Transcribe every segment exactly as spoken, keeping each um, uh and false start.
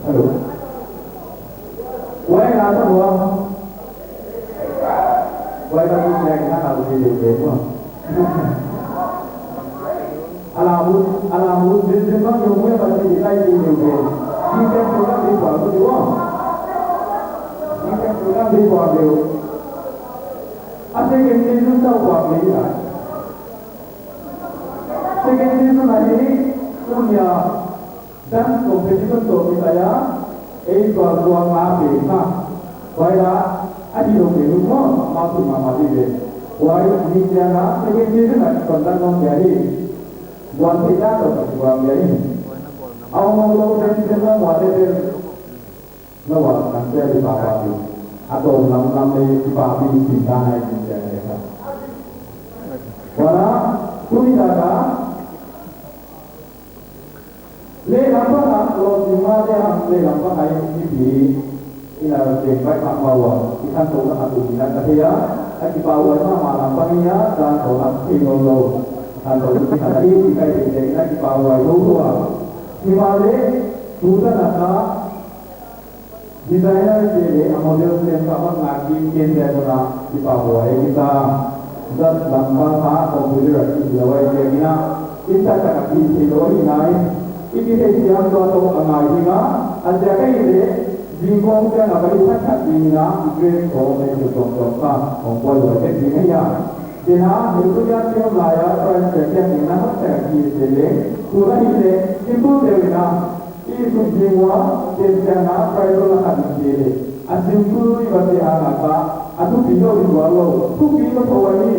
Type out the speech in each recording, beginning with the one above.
Hello. Wai na sa mo. Wai ka tu nek na ka tu di di mo. Ala mu, ala mu, di di mo yo mo ba di di kai di di mo. Di di mo di mo di mo. Di di mo di mo. Ase ke ni lu sa mo di mo. Second season ahi, tuni a dance competition toh kitai a, ei tua tua nga pe kha. Huai a, ahi lou pe lou mo, ma tu ma ma di ve. Huai ni tia na, second season a conduct nong dia hi. Buan te ya toh ka buan dia hi. Au mo lou den den mo mo de den. Na wa kan te di pa pa di. A to lam lam le di pa di di na hai di te ne ka. Wala, tuni da ka. Le lam pa na lo di ma de ham le lam pa hai di di. Ina de bai pa pa wa. Ikan to na tu di na ka ya. Aki pa wa ma ma lam pa ni ya. Dan to na ti lo lo. Dan to di ka di di kai de de na ki pa wa lo wa. Ki ma le tu da na ka. Designer te leh a model te kha bang a kim ken te kona kipahuai kita. Zat lam pa kha computer a kim lawai te ina. Inta ka kim te lawai ngai. I kithei siam tua toh a ngai ding a. A ziak ahihleh, zingkong te na bali thak thak ding ina. Dress ko te tu tong tong kha. Kong poi lawai te ding a. Te na, hei tu ya te lai a, price te te ding na, hak te ki te leh. Tu na hi leh, simple te ina. I suk ding ua, ten siang a, price la khat ding te leh. A simple i va te a na ka, a thupi lou di ua lou, thupi lou pho a ni,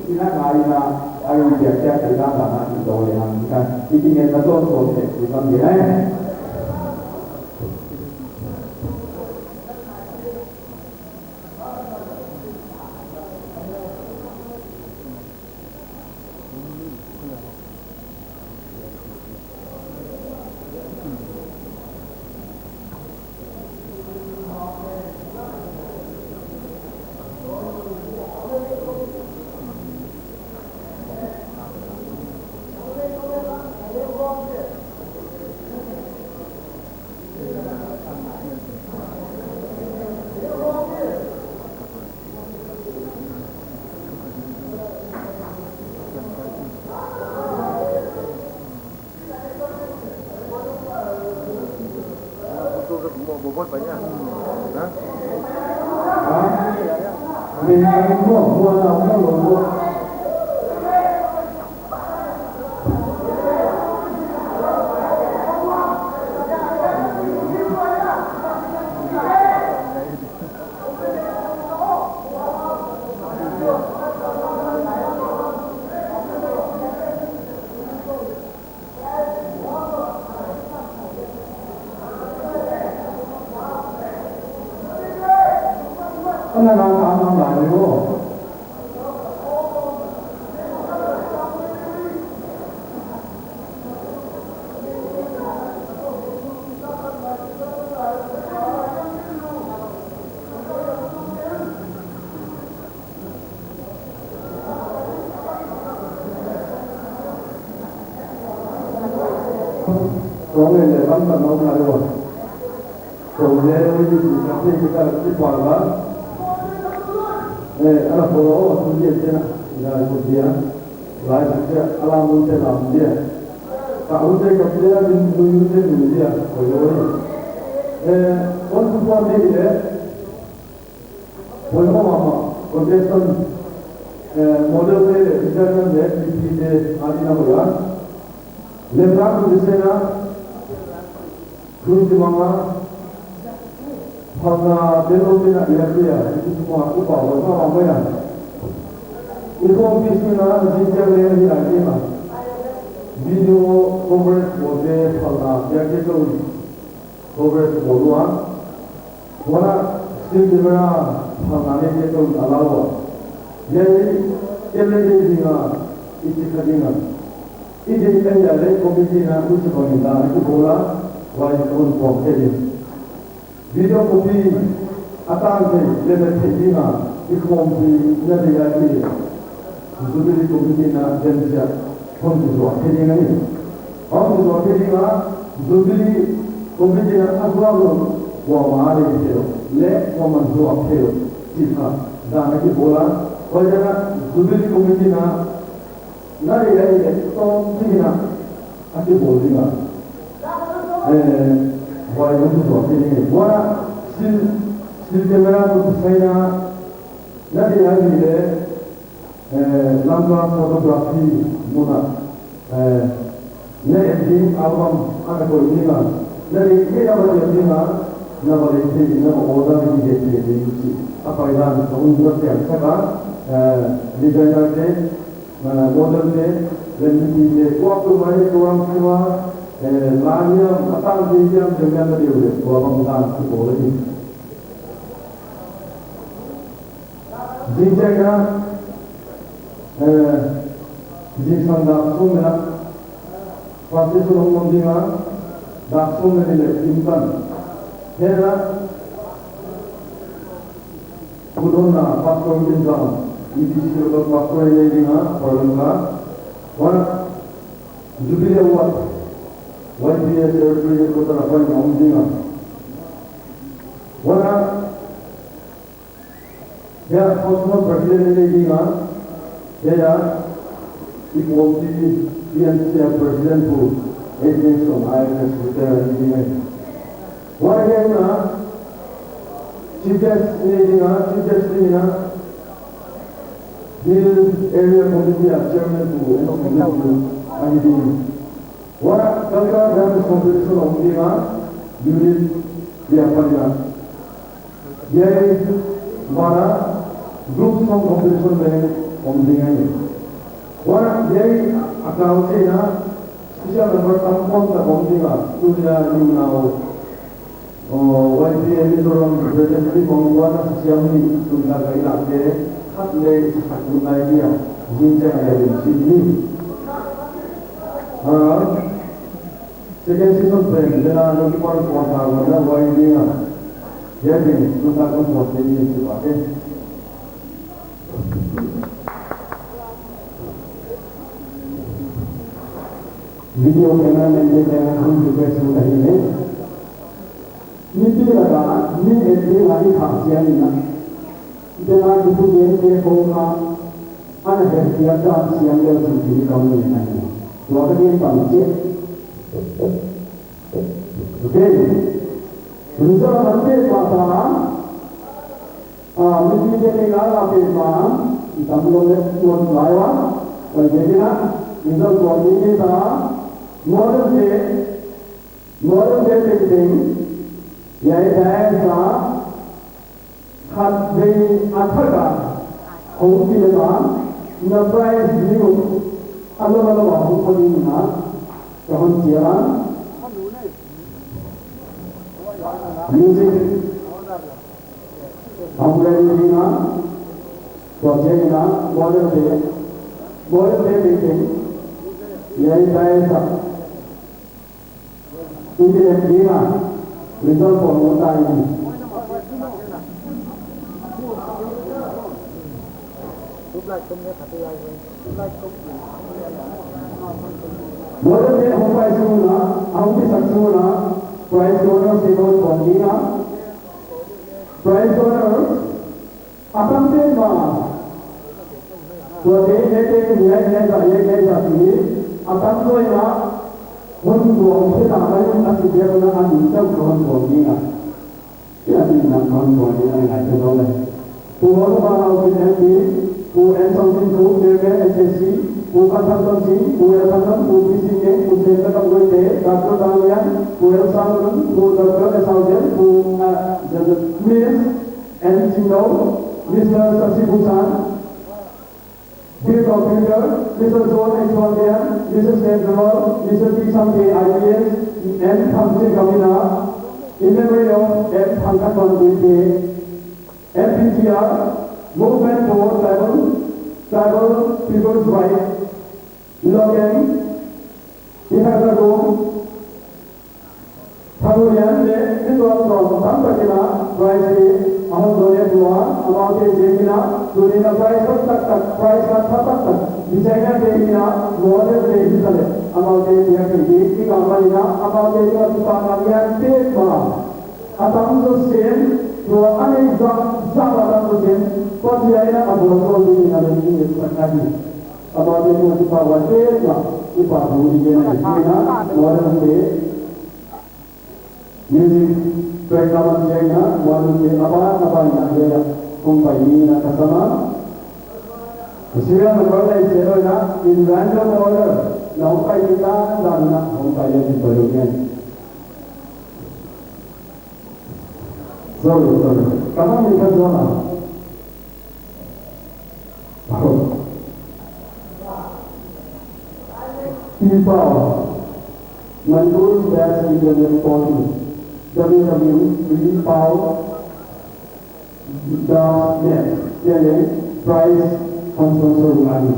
i na ngai na, a i biak biak te na na na i lou leh hang ka, i ti ngen na to to te, i kam di nai. Ana na ka mang lai ni o. Kong le le bang bang nong na lo. Kong le lo ni tu ka te ka ti pa la. Eh, ala ko lo tu ye te na. Ina ko dia. Lai tu te ala mun te la mun dia. Ka un te ka dia, din mun te mun dia. Ko lo ni. Eh, on tu pa ni le. Poimoh mahmah, contestant, eh, model te, designer te, P P te, ani na hoih a. Lemna tu designer, tun ti manga, phalna te lo te na ia te ia, itu semua aku bawa, bawa, bawa ya. Itu office ni na, jin jang le ni na ni na. Video coverage bote, phalna, ia te lo. Coverage bawl ua. Huan a still camera phalna neite toh allow ua. Hiai, hiai leh ding a, i chi kha ding a. I deih ahih leh committee na huchibang in dan a kibawl a, huai kon pawm kei ding. Video copy a tang thei, leh thei ding a, i khawmpui na ding a ki. Jubilee committee na den ziak. Hon kizuak thei ding ahi. Hon kizuak thei ding a, Jubilee Committee na a zuak lou, kuamah lei thei lou, leh kuamah zuak thei lou, chih kha dan a kibawl a. Huaiziak a Jubilee Committee na, na deih ahihleh tawm chik in a kibawl ding a. Eh, huai hon kizuak thei ding ahi. Huan a still, still camera toh kisai in a, na deih ahihleh, eh, Lamka Photography mun a, eh, na et ding album ana koih ding a, na deih, na va et ding a, na va lei thei, na va order ding, lei thei ding chih a paidan ka hon na siam sak a, eh, designer te, eh, model te, leh mipite, kuapeuhmah in program sung a, eh, la hiam, a tangte hiam, tua hiam na deih uleh, tua bangdan kibawl ahi. Zingchiang in a, eh, zingsang dak sawm leh nih a, pastor hon om ding a, dak sawm leh nih leh kim tan. Hiai in a, thudonna Pastor Minzang, E B C local pastor in nei ding a, Paulangka. Huan a, Jubilee Award, Y P A Territory Headquarter apan om ding a. Huan a, hiai a Cosmo President in nei ding a, hiai a, i Pawlpi P N C a President Pu H N Song, I F S retired in nei ding a. Huan a hiai in a, Chief Guest in nei ding a, Chief Guest in a, Hill Area Committee a Chairman Pu Enoch Pu ahi ding. Huan a Cultural Dance Competition om ding a, unit dia pan in a. Hiai ban ah group song competition leng om ding ahi. Huan a hiai a kal chiang in a special number tam khawng tak om ding a, tuni a i unau, oh, Y P A Mizoram representative Mangwan a sa siam ni tuni a ka i lak te khat leh i sa sak ut lai dia, zingchiang a hiai in chi ni. Ah, second season pen, leh na, no ki pan kuan ta, wan na, wai ni a. Ya, ni, tu ta kon kuan te ni, tu ba, eh. Video cameraman te, te, hon request ut ahi leh. Mipi lak ah, mi et ding a i khah chiang in a. Te na ki pu gen te khong kha, ana het piak dan siam leh chin ki ni kam ni na ni. Tua ka gen pan che. Okay. Result man te pa ta. Ah, mipi te ni la la pe ma. Tam lou leh lou lai ua. Oi, te ni na. Result tua ni ni ta. Model te. Model te tengteng, hiai dais a, khatvei a thak a, hong kilem a, na prize ding uh, a lom a lom a hong pha ding in a, ka hon chial a. Music, hong ready ding a, tua chiang in a, model te, model te tengteng, hiai dais a, Twenty eighteen a result pawl ngut ta in. Model te hong pai sung in a, hong pi sak sung in a, prize donor te kon kon ding a. Prize donor A tam pen mah, tuate hiai te hiai hiai zah hiai hiai zah chih a tam zaw in a, hon tuang khe ta mai un a chih ziak un a, a min chauh ka hon tuang ding a. Hiai a min nang ka hon tuang ding a, ngaihtuah lou le. Pu Hon Bang Au Khin M P, Pu N Song Sin Thu, Chairman H S C, Pu Kan Thang Ton Sing, Pu L Than Ton, Pu P C Ngen, Pu Sen Ka Kam Wei Te, Doctor Dang Lian, Pu L Sang Lun, Pu Doctor S Au Zen, Pu, uh, the, the Miss N Ching Lo, Mister Sasi Busan, Bill Computer, Mister Zon H Wan Lian, Mister Sen Zerol, Mister T Sam Te I P S, and Thang Chin Kamina, in memory of M Thang Khan Wan Gui Te, M P T R, Movement for Tribal, Tribal People's Right, Logan, Ithaca Group, Thanulian leh mi tuamtuam tamtak in a prize te a hon donate ua, amaute ziak in a tuni in a prize taktak, prize khat taktak Designer te in a, model te in a leh, amaute in a kei di, i ka ma in a, amaute in a kipahna lian petmah. A tam zaw sen, tua a neih zahzah a tam zaw sen, Pathian in a a buaipih ding in a leh i et sak ahi. Amaute in a kipahhuai petmah, i pahtawi ding in a, i na, model te, music track lam a chiang in a, model te a ban a ban in a, hiai ah hong pai ding in a ka sam a. Serial number leh zero in a, in random order, na hong pai ding dandan in a, hong pai ding in a, hong pai ding in a. Sorry, sorry. Ka hmang in ka zuan a. Pi Pau, Manipur Best Internet Portal, W W W dot pi pau dot net, hiai leh prize hong sponsor uh ahi.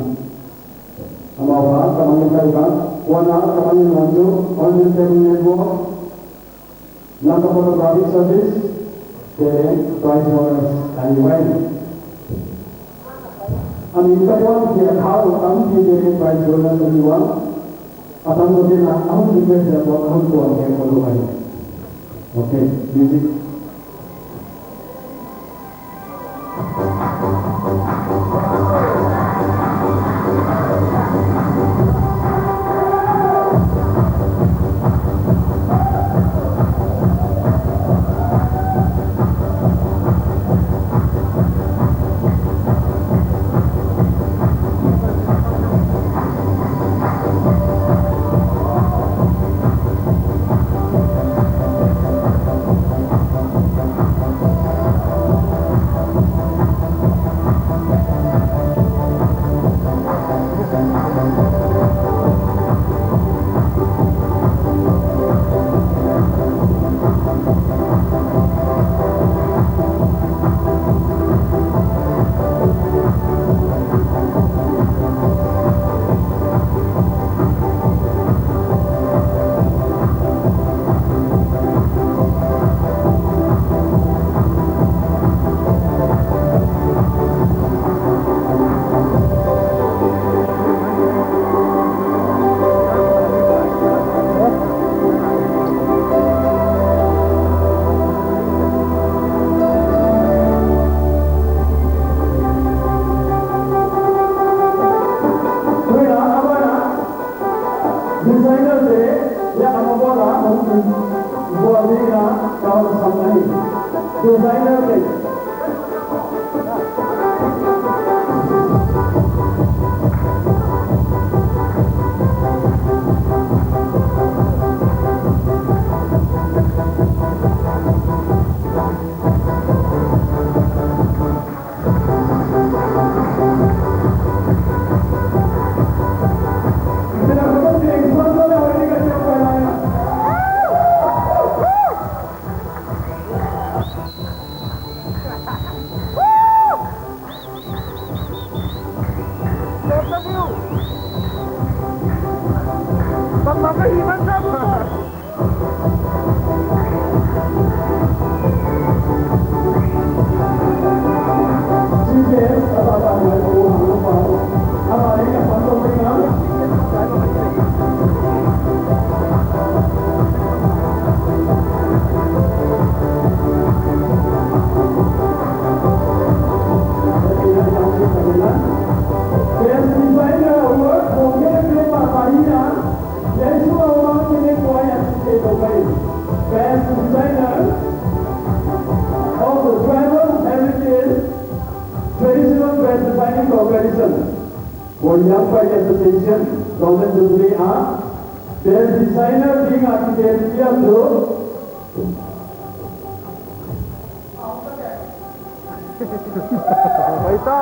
Amau kha, ka hmang in ka zuan a, huan a ka hmang in hon zu, Hon Cable Network, Lamka Photographic Service te prize winners ahi uai. A min ka puan khia kha uh tampi te prize winners ahi ua. A tam zaw ten a hon request a puan hon puan khia kha uh ahi. Okay, music. Designer te, ya ama bola, hong kin, bola ni na, kau sam ni. Designer te. Best Designer Award for Greater Greater Bahia. Best Designer of the Tribal Heritage, Traditional Dress Designing Competition. For Young Pioneer Association, Golden Jubilee ah, Best Designer ding a kitem dia tu. Baita.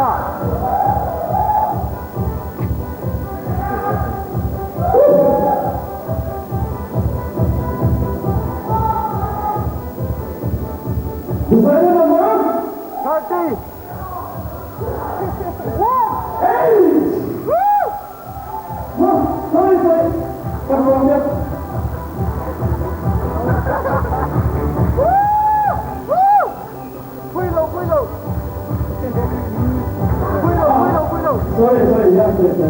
Designer number? Thirty. Eight. Woo! Wah, sorry, sorry. Kan buang dia. Woo! Woo! Kuilo, kuilo. Kuilo, kuilo, kuilo. Sorry, sorry, ya, ya, ya.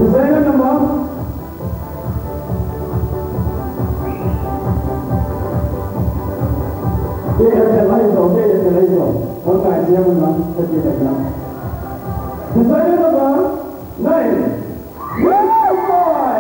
Designer number. Kei a khelai zo, kei a khelai zo. Hon ngai chiang un na, ka khelai na. Designer number nine. Yes, boy.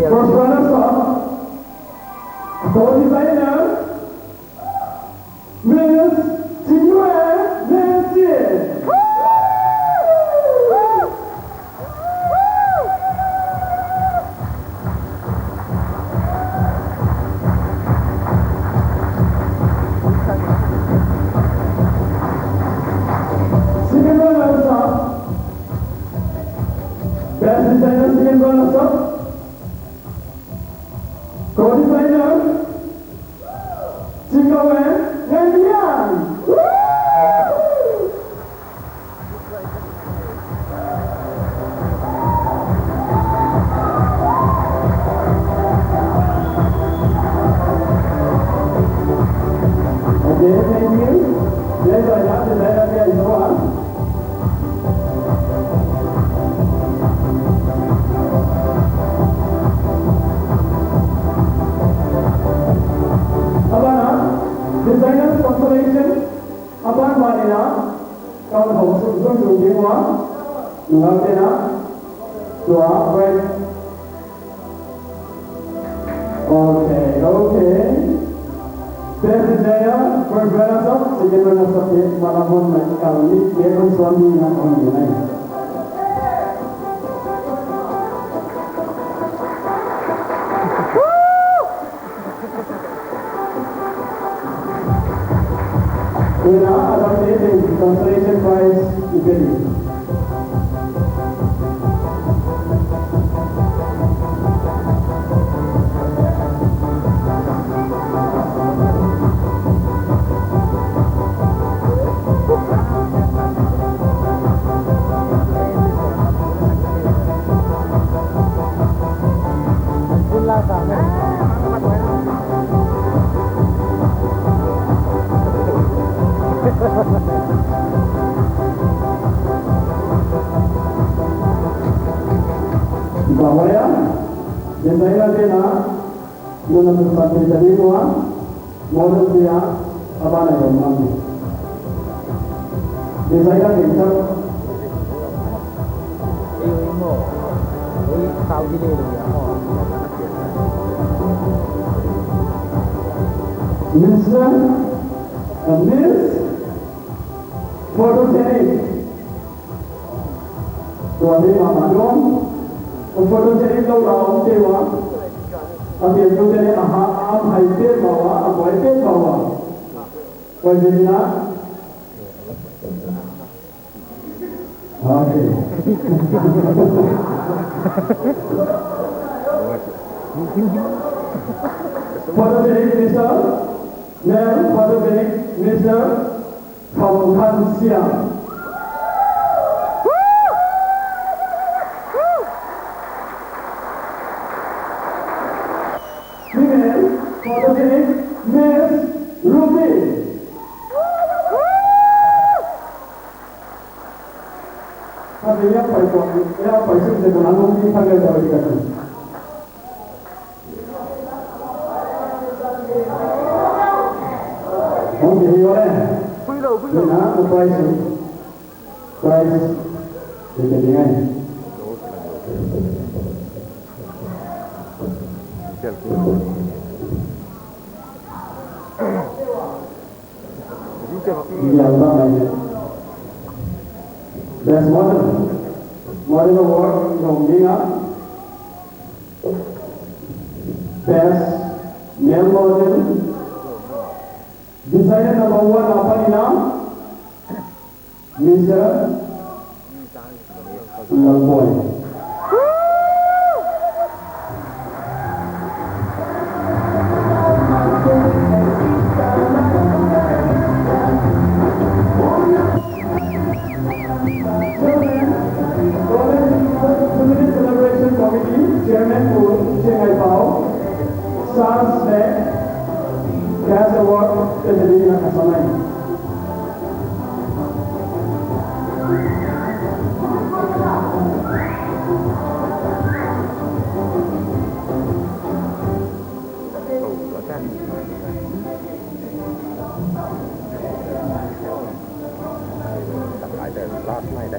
First runners up, co-designer, Miss Chinwe Nancy. Second runners up, Best Designer, second runners up, Co-designer, Chikawe Ngailiang. Okay, thank you. There's another designer here as well. A ban ah, designers consolation, a ban ban in a, kan hong sung sung sung ding ua, nunga te na, tua, right. Okay, okay. Best designer, first runners up, second runners up, eh, malamon mai kali, eh, kon suami na kon ni nai. Winner, Adam Dating, consolation prize, Iberi. Bawaya, designer te na, nuna tu sate tadi ua, model dia, a ban ah i om mami. Designer te na. Mister and Miss Photogenic. Tua hi mama dong. Photogenic lou la om te ua. A pian tu te ne a ha, a hai te bawa, a boy te bawa. Koi jina. Okay. Photogenic Mister, male photogenic Mister Thong Khan Siam. Female photogenic Miss Ruby. Khat ni a pai kua, a pai suk se kua, a nung ni khat ni a pai kua. Hong kihei ua leh. Pui lou, pui lou. Ni na, a prize. Prize. Ni te ni ngai. Best model. Model award, Romina. Best male model. Designer number one, apa ni na? Mister Lalboi. Chairman, College Fraternity Celebration Committee, Chairman Pu Chiang Ngai Pau, Sir Sneh, Cash Award, President Nakasamai. Last night, eh?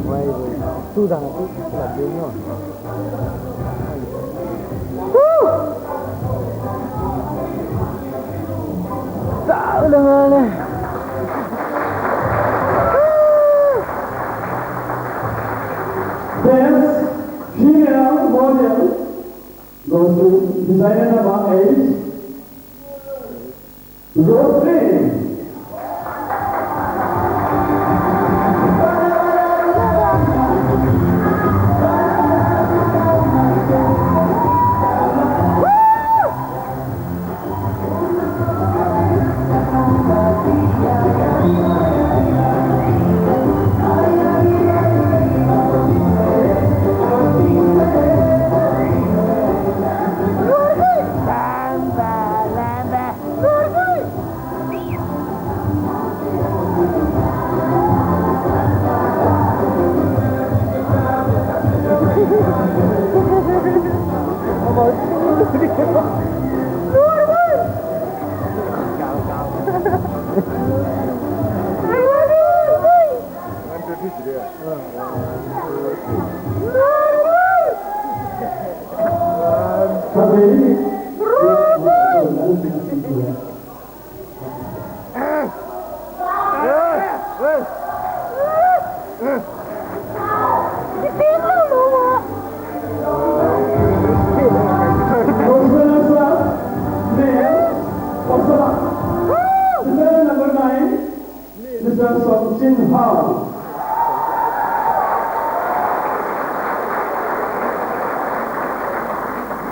Why, why? Tu dah tu, tu dah dia ni. Tahu dah mana. Best female model goes to designer number eight, Rosary. Number nine, Mister Song Chin Hao.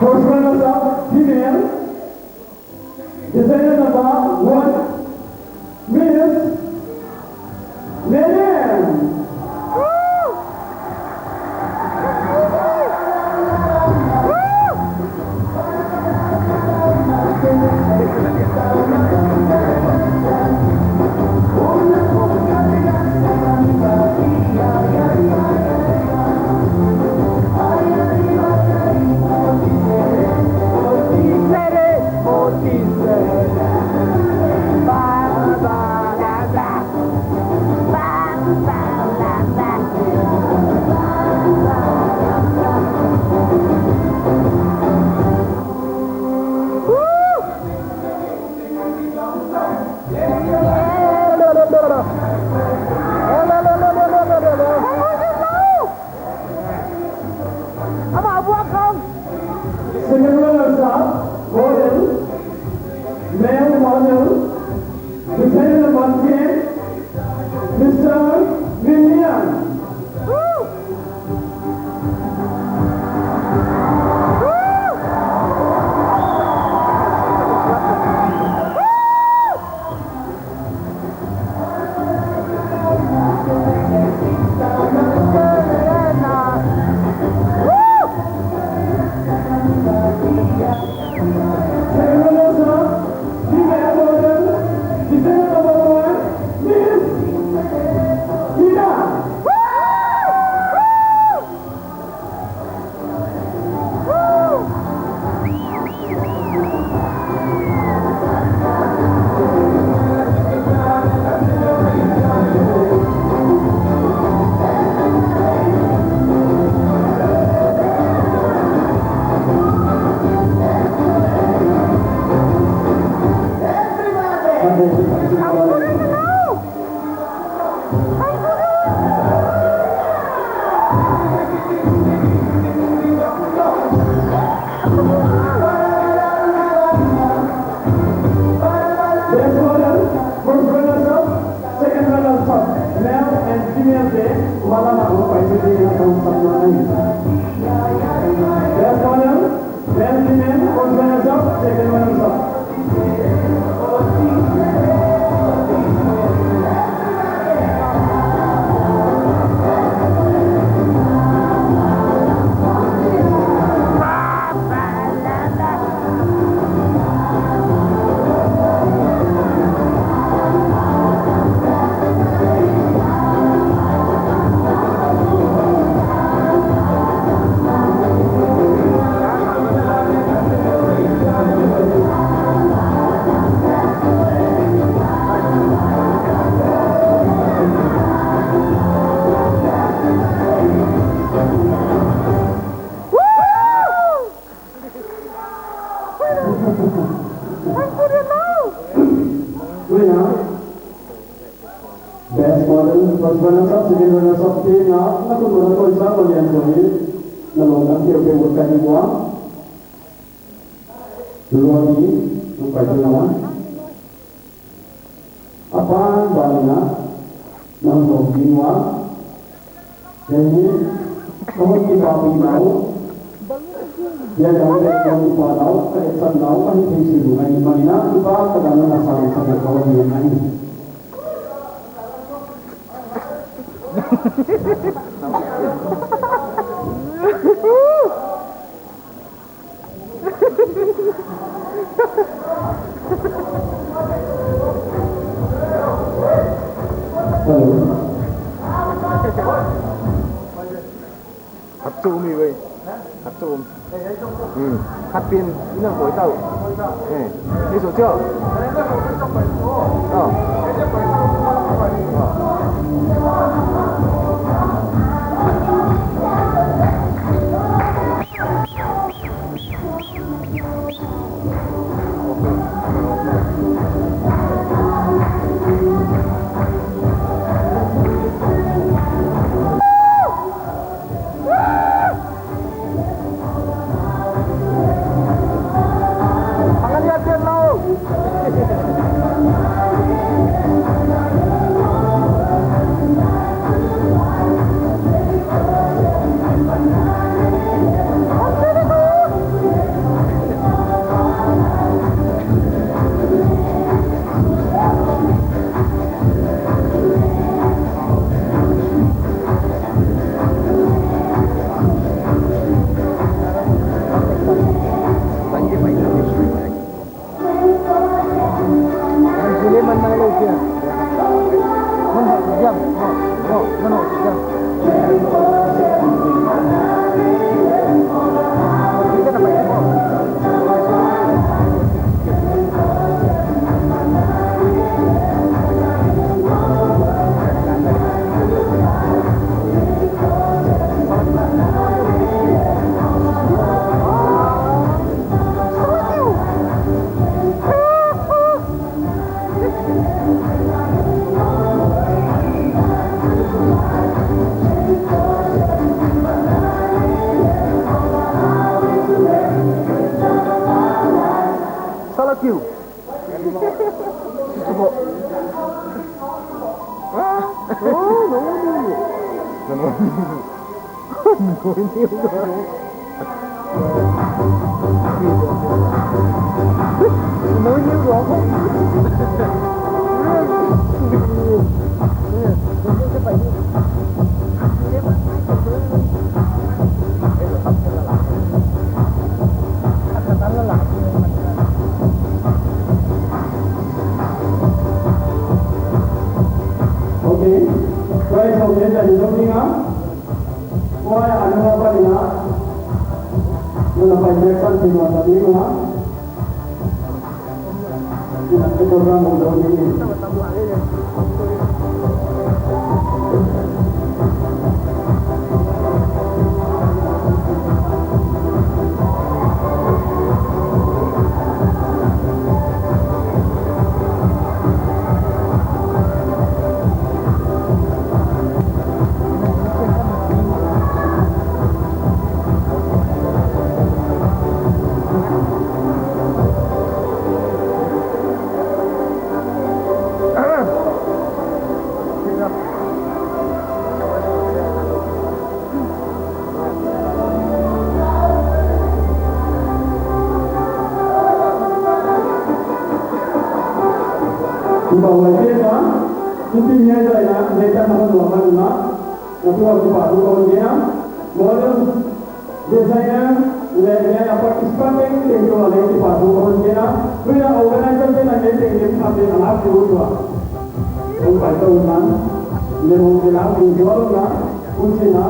First runners up, female. Designer number one, Miss Lilian. Second runner-up, model, male model, designer number ten, Mister William. Best model, first runners up, second runners up, male and female te, wala na ho pai. Best model, best female, first runners up, second runners up. Winner. Best model, first runners up, second runners up, team na, na kun na koi sa ko lian ko ni, na lawm dang teu teu ka hi ua. Lua ni, na pai tu na. Apan ba ni na, na lawm ni ua. Hiai hi, ka hon kipapi nau. Hiai ka hon kipapi nau, ka hon san nau, ka hon thei si lu, ka hon mani na, tu ba ka dan na sa, sa ka hon ni na hi. Hello. Khat chu um hi ve. Khat chu um. Hmm. Khat pen ina koi tau. Eh. Ni so cho. Oh. Oh. Sala kiu. Okay. Prize okay, jadi something ah. Why, ano nga ba nila? Wala pa injection, pinatali mo, ha? Ito program mo daw din. Atu a kipahthu ka hon gen a, model designer leh hiai a participant tengteng tungah leng kipahthu ka hon gen a, tuin a organizer te'n a ngei tengteng khat leh a lak ki ut ua. Hong pai ta un, leh hong gen a, hong zual un, huchiin a.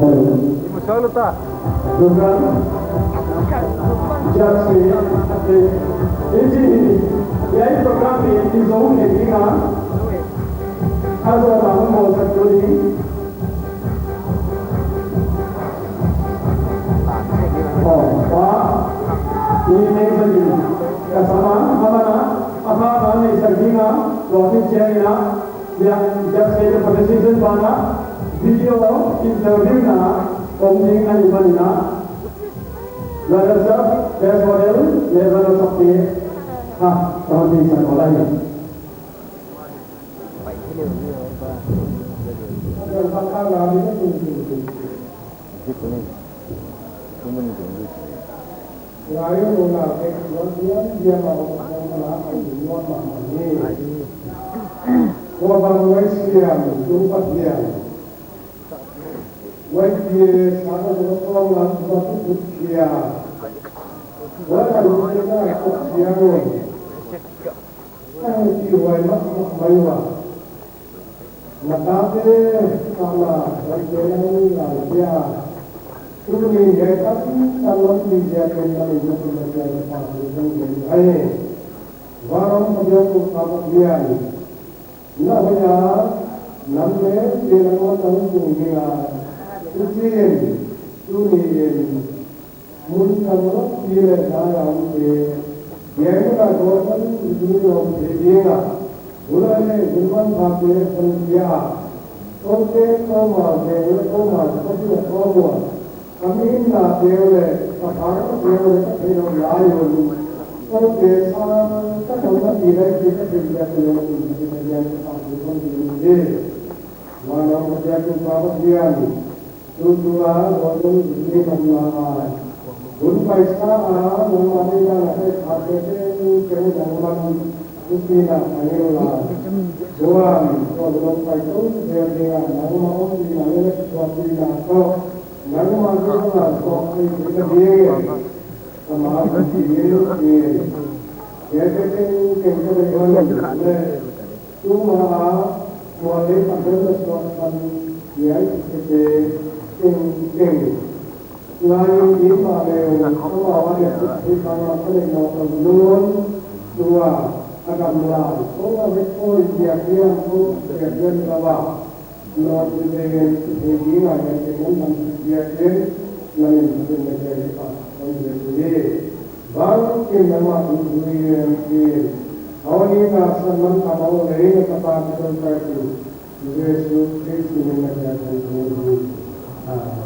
Hello. Program. Just say, eh, hiai program in i zong khe ding a. A zong a hong bawlsak ding. Oh, pa. Ni nei sa ding. Ka sama, mama na, apa na nei sa ding a. Tua hi chiang in a. Ya, just say the presentation banah video interview na om ding ahihmanin a, runners up, best model, leh runners up te, ha, ka hon ding sak lai. Ngai louhna te tuan diam diam a om khawm na a nuam mahmah hi. Huabang ngaihsiam tung Pathian. Huai pi sa ka tung sawm ngal tua tu khia. Huai ka tung te ka tuk khia ngoi. Ka hehpihhuai mahmah mai ua. Na tate, ka na, huai te nang ngai dia. Tuni hiai tampi lampi ziakin na min na kum na kia na pa ni kan gen ai. Varom Pathian, Toupa Pathian. Na hoih a, nam leh te nangmah tawh hong tung ding a. Huchiin, tuni in, mun kam lak pi leh na a omte, hiai mun a golden jubilee om thei ding a, hun a leh hun manpha te hon pia a, koute kou ma te leh kou ma te ka pi a kou ma, ka mihingna te leh ka pharna te leh ka theihlouh lai un, koute sang ka kou na pi leh pi ka theih leh ka leh ka pi leh ka pi leh ka pi leh ka pi leh. Huan a om ka tia tu pa ka pian. Tutua golden jubilee omna a, hun paisa a nangmah deihna na kai kha tengteng nangmah thupina a ngil lai. Tuan tua hun hong pai tou zel ding a nangmah ompihna leh suahpihna toh nangmah deihna toh ei theihna ding in ka ma thupina in. Hiaite tengteng ka deih hon leh Tuma a, mual leh a bel na suak khan hiai i te tengteng. Ngai i ma leh, amau a leh suk thei kha nga ka leh no ka nun. Tua, a gamla, ko a vek ko i dia dia ko dia dia ka va. No tu te gen tu te di ngai te ngan ban tu dia dia, na min tu te me te pa, kon dia tu di. Bangkim nangmah in hui in kin. Hawlina san man ka mau lei na ka pa ka tong kai tu. Jesu Khrist min in na ka tong kai tu. Amen.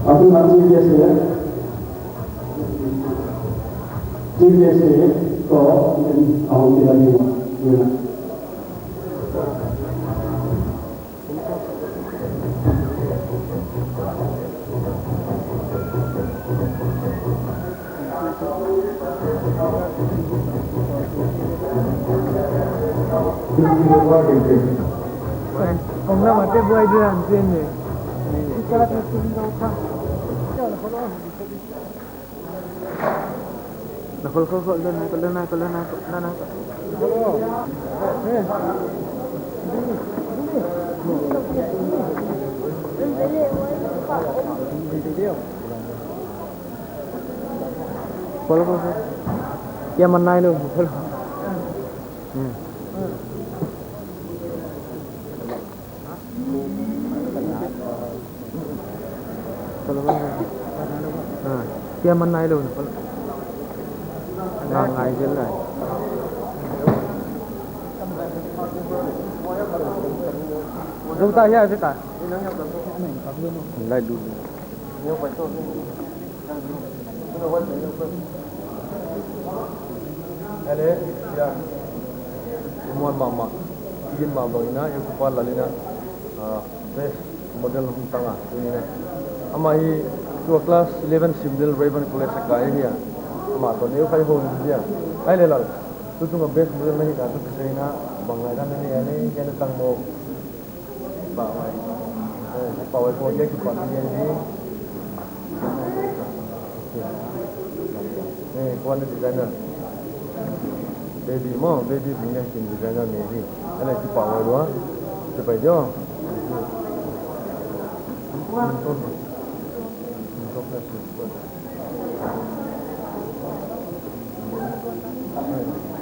Aku nak Chief Guest ya. Chief Guest ya. Ko, aku tidak ni. Kong lam a te buai ding an chen ne. Khol, khol, khol, len nai, khol, len nai, khol, len nai, khol, len nai, khol. Khol, khol, khol. Kia man nai lou, khol. Hmm. Khol, khol, khol. Ah, kia man nai lou, khol. Ngai ngai zel lai. Zong ta hia zeta. Lai lu. Ele, ya. Muan mahmah. Igin mahmah ina, ya kupa lalina. Ah, best model hong tang a, tuni in. Amah hi tua class eleven sim lel Rayburn College a kai ahi a. Amah toh neu khai hou in dia. Ai le lal. Tutung a best model na hihna toh kisai in, bang ngaihdan na nei a, nei hiam na tang maw. Pawai. Eh, pawai ko dia kipahhuai ni. Eh, kuan designer. Baby maw, baby punya kin designer ni hi. Ele kipahhuai lua. Kipaideo.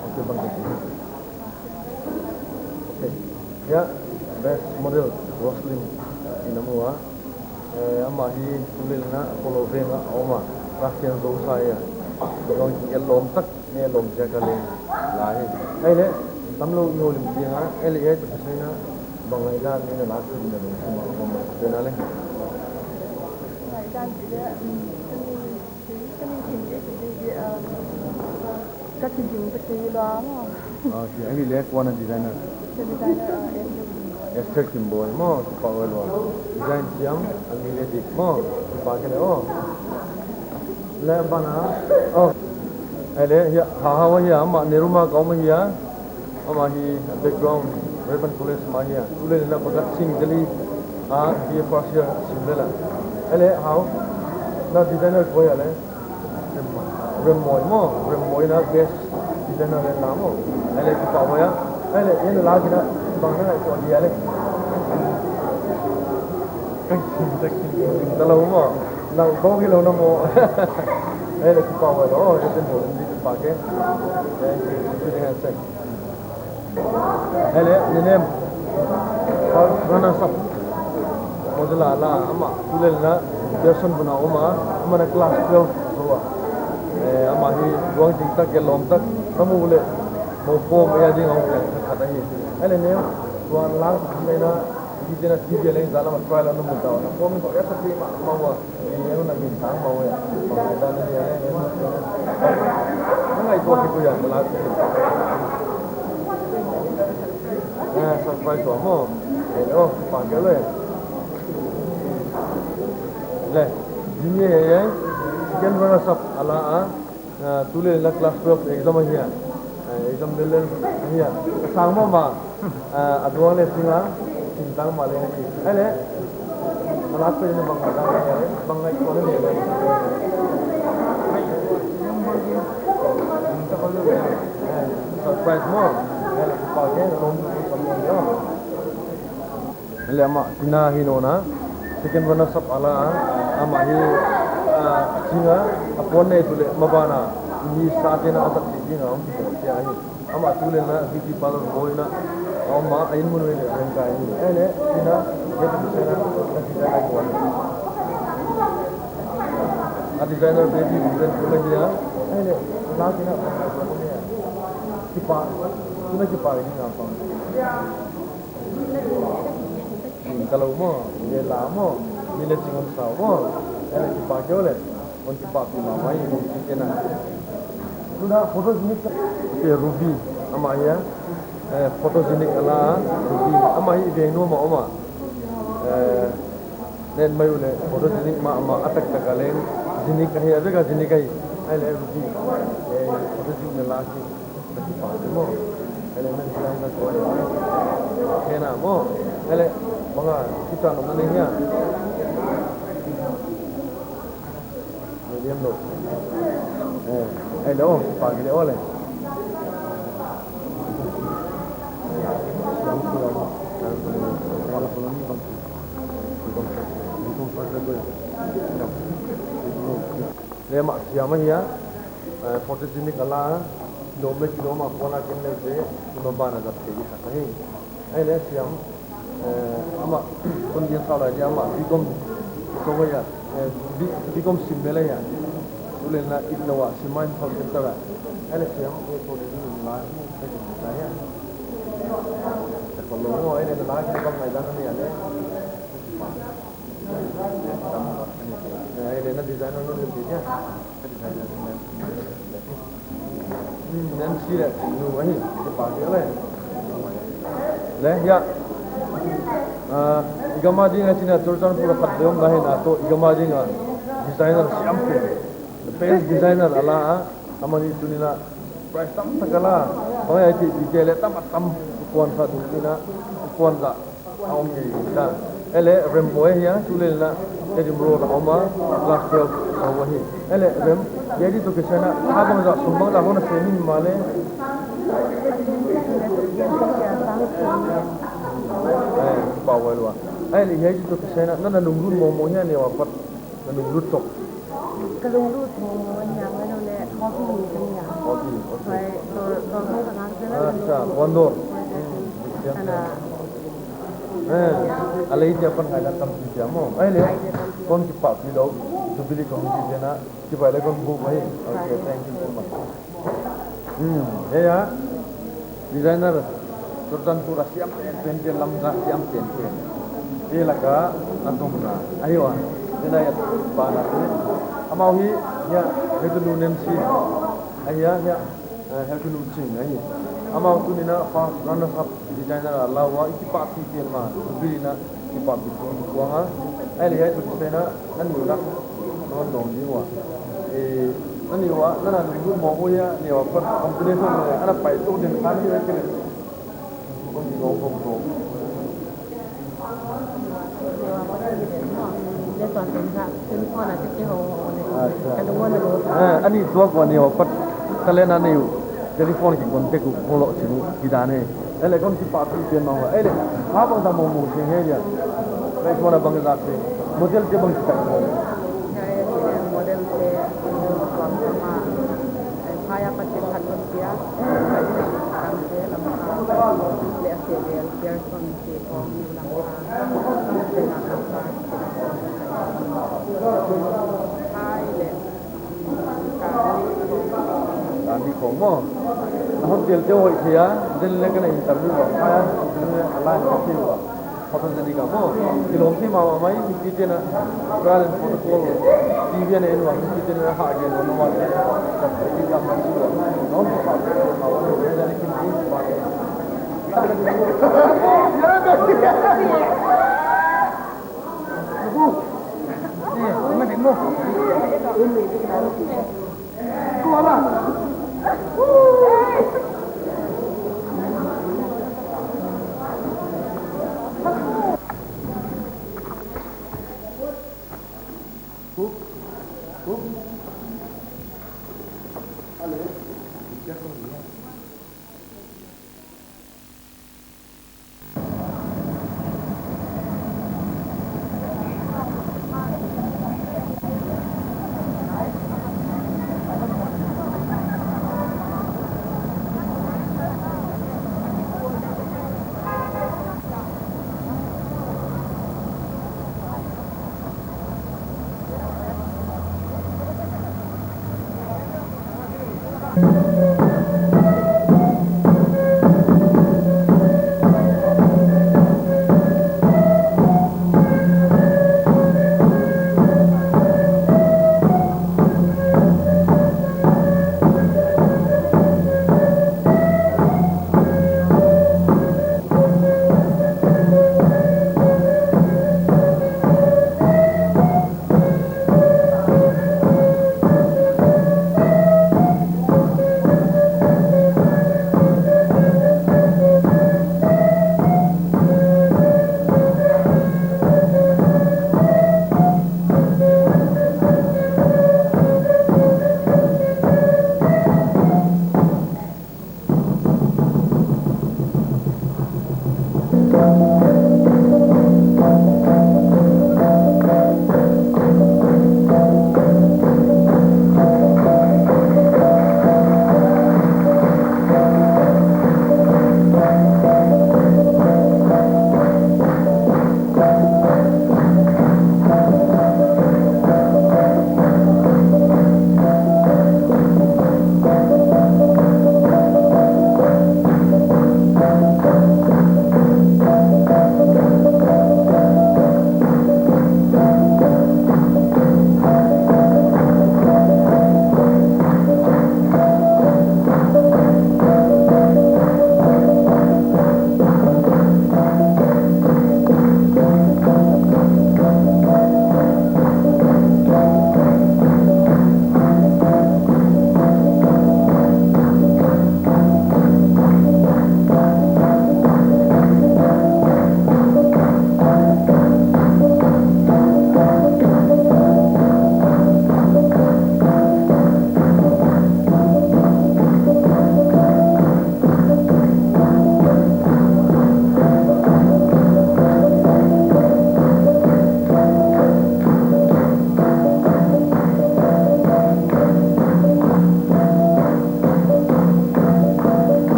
Okay, bang. Okay. Ya, best model, Roslyn, i na mu a. Eh, amah hi tulel in Apollo veng a om a. Class ten zou sa a. Zong ki lawm tak, ne lawm ziak a leng la hi. Ai le, tam lou i houlim ziak a, ai le, ai tu kisai in, bang ngaihdan nei na lak tu na leng, sima ko ma, tu na le. Ngaihdan ti le, um, Ka min Thim Ding, Thim Ding, um, ka Thim Ding ka ti lua maw. Ah, okay, ahi le, kuan a designer. Ka designer, uh, Esther Kimboi. Esther Kimboi maw, kipahhuai lua. Design siam, a mi le dik maw, kipah kei le, oh. Le bana, oh. Ai le, hia, ha, ha, hia, amah Nehru Marg a om ahi a. Amah hi background, Rayburn College mah ahi a. Tulel in Bhagat Singh Delhi a, B A first year sim lel a. Ele, hau. Na designer koi a le. Remmoi maw, Remmoi in best designer le la maw. Ele kipahhuai a. Ele, en la kina, bang na ngaihtuah dia le. Kai sim tak sim ta lou maw. Na kong hi lou na maw. Ele kipahhuai lou, ele ten bo, ni kipah ke. Thank you. Shooting handshake. Ele, ni nem. First runners up. Model a la, amah, tulel in, Pearson bun a om a, amah in class twelve zou a. Eh, amah hi, luang ding tak, ya lawm tak, na mu le, mo form ya ding a om tak, khat ahi. Ele nem, tuan lang, ni na, T V na, T V leng zala ma try la na mu ta, na form ko ya sa ti ma, ma wa. Ni na min tang maw ya. Bang dan ni ya. Na ngaihtuah kei kua ya, la. Eh, surprise wa maw. Eh, oh, pa ke le. Le, Jimmy he ye. Second runners up a la a. Ah, tulel in class twelve exam ahi a. Ah, exam lel lel ahi a. Sang mahmah. Ah, a duang le sing a, sing tang mah le ahi. Ai le, a lak pen in bang ngaihdan nei a le, bang ngaihtuah nei a le. Eh, surprise maw. Ai le, pa ke, lom, lom, lom. Ele amah tina hi nawn a, second runners up a la a, amah hi, ah, a ching a, a puan nei tu le maban a, ni sa te na a zat ti ding a, om ti kia hi. Amah tulel in beauty parlour boy na, a om a, a inn mun le reng kai ni. Ele, tina, he tu se na, na ti da kai kuan. A designer baby, design tu le dia, ele, la tina, kipa, tina kipa ni na pa. Ning ka lou maw, le la maw, ni le chingon sau maw, ele kipah kei le, hon kipah pi mahmah i, kena. Tuna photogenic. Okay, Ruby, amah hi a, eh, photogenic a la, Ruby, amah hi veng nuam a om a. Eh, nen mai u le, photogenic mahmah, a taktak a leng, genic ahi, a vek a genic ahi, ai le Ruby, eh, photogenic na la ki. Ka kipah maw. Ele na design na koi. Kena maw. Ele, bang a, kita no na nei hia. Medium no. Eh. Hello, pagi le ole. Le mah siam ahi a, eh, photogenic a la, kilawm le kilawm a kuan a ken le te, tuma ban a zat te i kha hi. Ai le siam, eh, amah, kon gen sa lai dia amah, B Com, so ya, eh, B-, B Com sim le ya. Tu le na it lo a, sim main thal ken ta la. Ai le siam, eh, photogenic la, eh, sim la ya. Te ko lo, ai le na la, ke bang ngai dan ni a le. Eh, ai le na designer no le dia. Hmm, Nancy le, nu ahi, kipak hi le. Le, ya. Ah, i gam a ding a China Churachandpur a khat deuh om na hi na toh, i gam a ding a designer siam pen. The best designer a la a, amah ni tuni na prize tam tak a la. Bang ai ti ti le tam a tam kuan kha tu ni na, kuan kha. A om ngei ta. Ele rem boi hia, tu le na, Edinburgh a om a, class twelve a om hi. Ele rem, ya di tu kisai na, ha bang za, sum bang za, hon a se hin ma le. Eh, pa wai lua. Ele ya di tu kisai na, na na lunglut mo mo hia ne wa pat. Na lunglut tok. Ka lunglut mo mo hia, ngai lo le, hobby ni ka ni a. Hobby, okay. Hoi, dor, dor hong ka ngak zela. Ah, sa, buan dor. Hoi, siam, ana. Eh, a lei dia pan ngai na tam si dia mo. Ai le, kon kipak pi lo, Jubilee Committee dia na, kipak le kon bu mai. Okay, thank you so much. Hmm, ya, ya. Designer, Churachandpur a siam pen pen, lam za siam pen pen. Te laka, a tom na. Ahi wa. Te na ya, pa na. Amau hi, ya, he tu nu nem si. Ahi ya, ya. Eh, he tu nu sing, ahi. Amau tu ni na, first runner up designer a la wa, i kipak pi pen ma. Jubilee na, kipak pi pen kuang a. Ai le, ai tu kisai na, Nani ua, non dong ni ua. Eh, nani ua, nana lunglut mo mo ya, ni ua, kon company so ni, ana pai tu den kan ni ua kile. Kon ni ua, kon ni ua. Acha. Eh, ani tua ko ni ua, pat kale na ni u. Telephone ki contact u follow chinu ki dan e. Ele kon kipak pi pen ma wa. Ele ha bang ta mo mo sing he ya. Kai kona bang za se. Model te bang kipak mo. Ya, ya, model te, bang sama. Phaya pat ken khat kon pia. Ram te lam ka. Le ase le, Pearson te kong lam ka. Te lam ka. Hai le. Tandi kong mo. Na hon tel te hoi thei a, den le kana interview ba. Kaya, den le alai ka thei ba. Photo jadi ka mo. Kilawm thei ma ma mai, mi pi te na. Trial and protocol. T V na en wa, mi pi te na ha gen wa no wa. Ka pi ka ma si wa. Non pa pa ma wa. Jadi kin pi pa.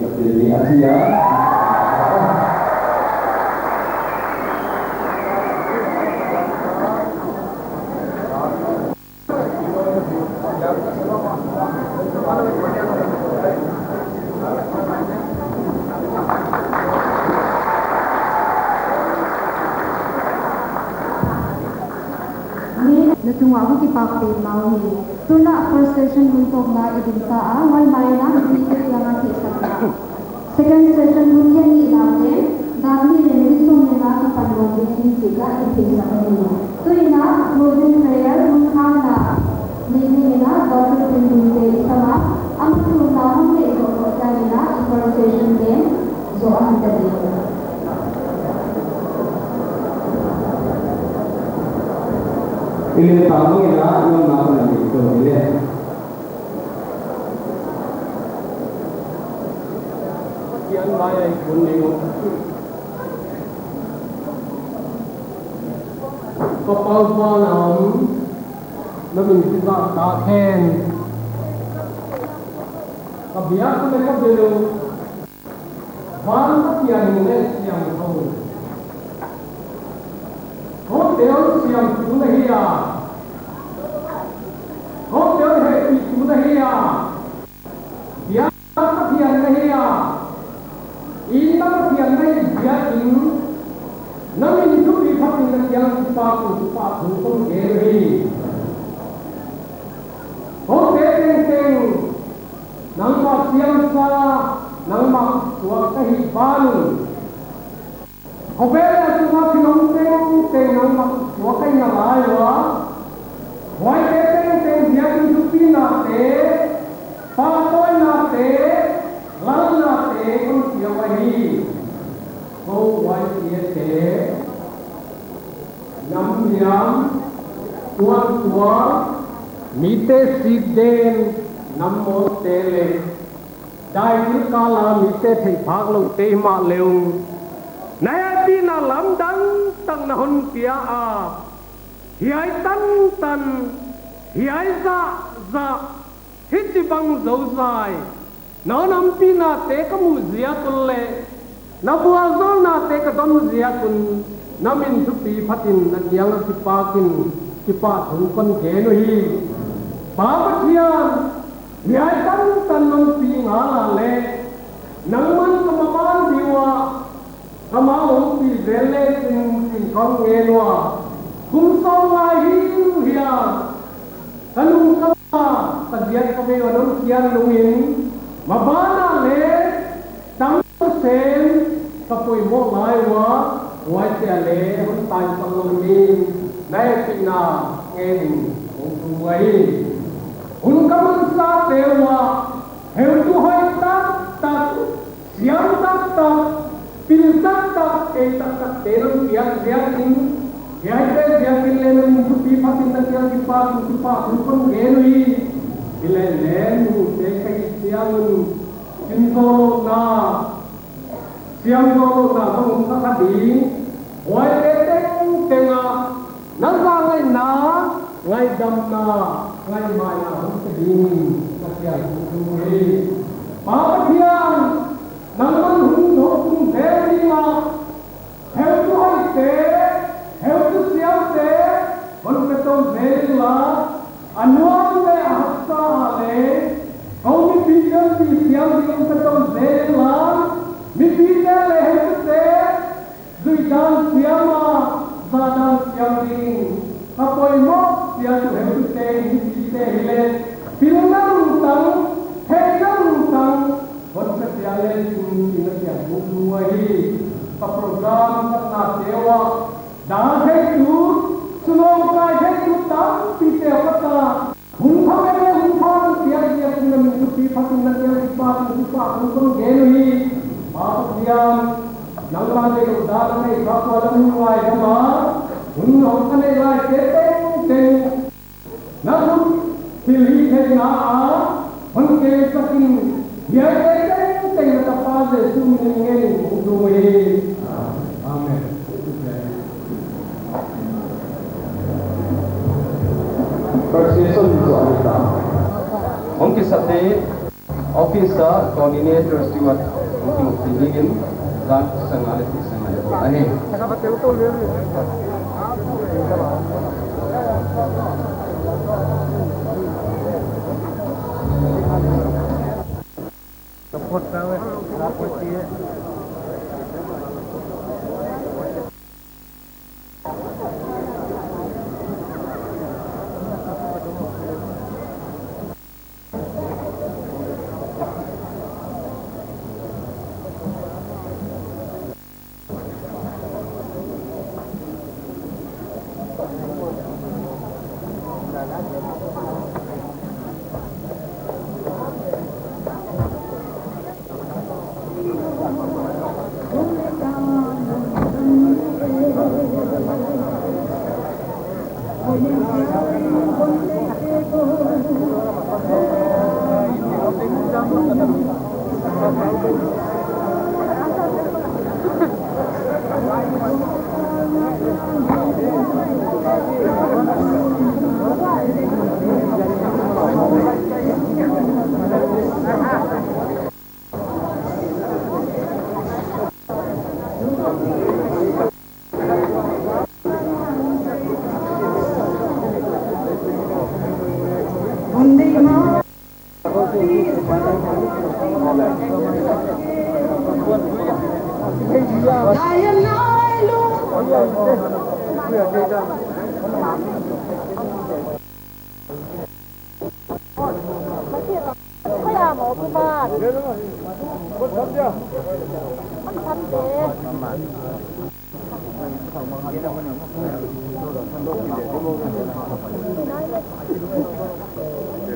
Ni a chia. Ni na tungah ka kipak petmah hi. Tuna first session hun tawpna i ding ta a, huai mai in a mite kiangah theihsakna. Second session hun giat nihna te, dak nih leh minute sawmnga kipan nawn ding in chih kha i theihsak ahi. Tuin a closing prayer hun khatna nei ding in a Doctor Pin Lun te i sam a, amah thumna hon neih zoh zoh chiangin a i first session te zoh a hita ding. I leh tang bang in a, ngamna hon nei tou ni le. Pathian mai ah i kun ding uh. Ka Pa, vanah om, na min kizahtak hen. Ka biak leh ka bel uh van Pathian in leh siangthou. Kote hon siamtu na hi a, kote hon hehpihtu na hi a, biak Pathian na hi a, i na Pathian na hi ziakin, na min thupi phatin na kiang kipahthu, kipahthu kon gen hi. Kote tengteng nangmah siamsa, nangmah suak ka hih bangun, khovel a sunga thil om tengteng nangmah suak ka hih nalai ua. Huaite tengteng ziakin thupina te, pahtawina te, lalna te kon pia uhi. Kou huaite, namhiam, tuantuan, mite sikden, nam mawk te leh daithil kal a mite theihphak louh te himahleh, na hehpihna lamdang tak na hon pia a, hiai tantan, hiai zahzah, hichibang zouzai, na hon ompihna te ka muh ziak un leh na vualzawlna te ka don ziak un, na min thupi phatin na kiang a kipakin kipahthu kon gen uhi. Pa Pathian, hiai tantan non pi ngal a leh, nangman ka maban ding ua, ka ma ompih zel lechin, chi'n kon ngen ua. Kum sawmnga hi hia, ka nung ka ma, ka ziat ka vei ua non kiang nungin, maban a leh, tam sen, ka poimoh lai ua, huaite leh hon taisan lou ni, na hehpihna ngenin, hon thum uhi. Hun ka mansate ua, heutu hoih taktak, siam taktak, pil taktak, kei taktak te non piak ziakin, hiaite ziakin leh na min thupi phatin na kiang kipahthu, kipahthu kon gen uhi. Hileleng, nute ka hih chiangin, siamzawlna, siamzawlna bang om kha kha ding, huaite tengteng ah na zangaihna, ngaihdamna, ngaihmaina hon pe ding, Pathian hon thum uhi. Pa Pathian, nangman hun hoih kum zel ding a, heutu hoihte, heutu siamte, hon pe tou zel inla, a nuam leh a haksa a leh, kou mipite'n pi siam ding hon pe tou zel inla, mipite leh heutute, zuih dan siam a, zah dan siam ding, ka poimoh chiat uh heutute, mipite hileh, pilna lungtang, theihna lungtang, hon pe chiat lechin, chi'n na kiang hon thum uhi. Ka program satnate uah, dal theitu, sunawm kai theitu tampite apat a, hun pha leh hun pha hon piak ziakin na min thupi phatin na kiang kipahthu, kipahthu kon gen uhi. Pa Pathian, nangmah leh dan a neih kha ua leh nungngai gam a, hun hoih a neih laite tengteng, na khut thilhihtheihna ah hon kemsak in, hiaite tengteng na tapa Jesu min in ngenin hon thum uhi. Amen. First session zoh ni ta. Hong kisate, office Sa coordinator Stewart, hong kimuhpih dingin, zan sanga leh sanga leh ahi.